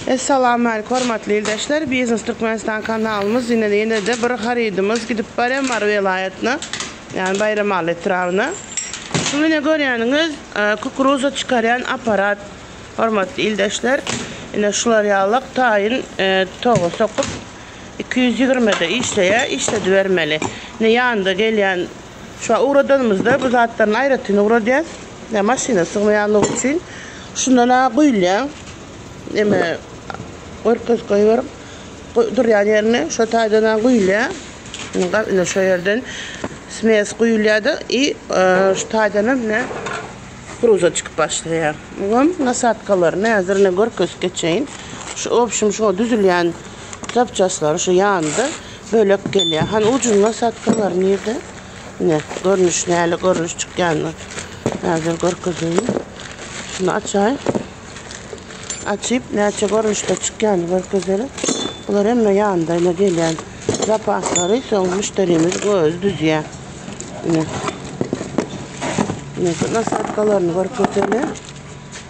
Essalamu aleýkum hormatly ildeşler Biznes Türkmenistan kanalymyz ine ýene-de bir harydymyz gidip barýar Mary welaýatyna ýagny Baýramaly etrabyna. Şu ine görýäniňiz e, kukuruza çykarýan aparat hormatly ildeşler. Ine şular ýalak taýyn e, toga sokup 220-de işleýär, işledibermeli. Ine ýanynda gelýän Şu ugradanymyzda bu zatlaryny aýratyn ugradýas. Ýa maşyna sygmaýanlygy üçin şundan-a guýulýar. Neme görkezip goýberin. Durýan ýerine şo taýdan-a guýulýar. Ine şo ýerden smes guýulýar-da i şu taýdanam ine kukuruza çykyp başlaýar. Muňam nasadkalaryny häzir ine görkezip geçeýin. Şu obşim şuňa düzülýän zapçaslary şu ýanynda bölek gelýär. Hany ujuny nasadkalary nirde? Ine görnüş näle görnüş çykýanyny häzir görkezeýin. Şuny açaýyn. Açyp näçe görnüşde çykýanyny görkezeli. Bular hemme ýanynda ine gelýän zapaslary soň müşderimiz gözi düzýär. Ine. Ine şu nasadkalaryny görkezeli.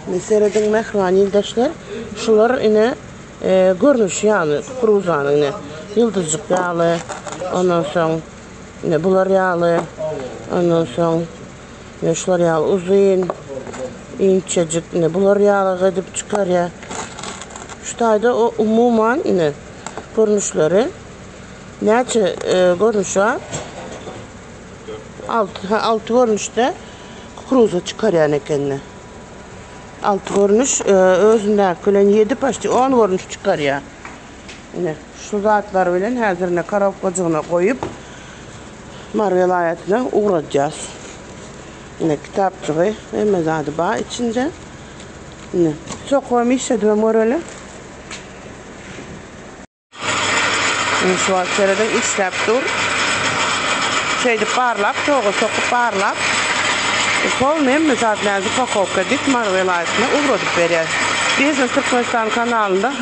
Ine serediň mähriban ildeşler. Şular ine e, görnüşi ýaly kukuruzanyň ine ýyldyzjyk ýaly. Ondan soň ine bular ýaly. Ondan soň ine şular ýaly uzyn inçejik ine bular ýaly edip çykarýar. Şu taýda o umuman ine görnüşleri näçe e, görnüş bar? 6 ha 6 görnüşde kukuruza çykarýan ekenler. 6 görnüş e, özündäki bilen 7 paşti 10 görnüş çykarýar. Ine şu zatlar bilen häzir ine korobkajygyna goýup Mary welaýatyna ugradýas. Ine kitapjygy, hemme zady bar içinde. Ine sokubam işledibem göreli. Ine şu wagt serediň işläp dur. Şeýdip barlap, toga sokup barlap, polny hemme zat näzi upakowka edip Mary welaýatyna ugradyp berýär. Biznes Türkmenistan kanalynda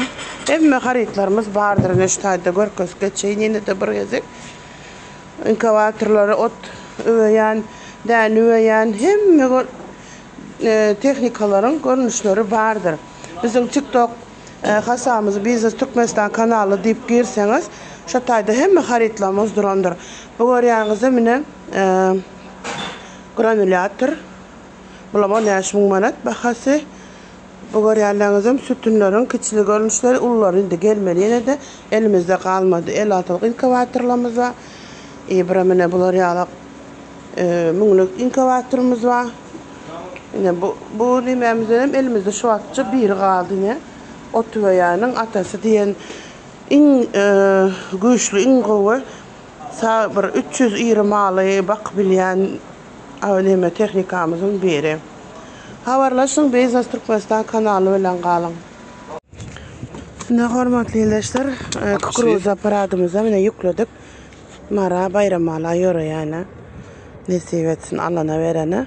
hemme harytlarymyz bardyr. Ine şu taýda görkezip geçeýin ýene-de bir gezek. Inkubatorlary ot üweýän, däne üweýän hemme tehnikalaryň görnüşleri bardyr. Biziň TikTok Hasabymyzy Biznes Türkmenistan kanaly diýip girseňiz, şo taýda hemme harytlarymyz durandyr. Bu görýäňizde mine granulýator. Bulam 15 müň manat bahasy. Bu görýänleriňizem sütünleriň kiçili görnüşleri, ululary indi gelmeli ýene-de elimizde galmady. 56-lyk inkubatorlarymyz bar. I bir mine bular ýaly müňlük inkubatorymyz bar. Ine bu bu nimämizden hem elimizde şu wagtça biri galdy ine. Otüweýäniň atasy diýen iň güýçli, iň gowy sa bir 300 iri maly bakyp bilýän neme tehnikamyzyň biri. Habarlaşyň Biznes Türkmenistan kanaly bilen galyň. Ine hormatly ildeşler, kukuruz apparadymyza ine ýükledik. Mara Baýramala ýöreýäne nesip etsin Allana berene.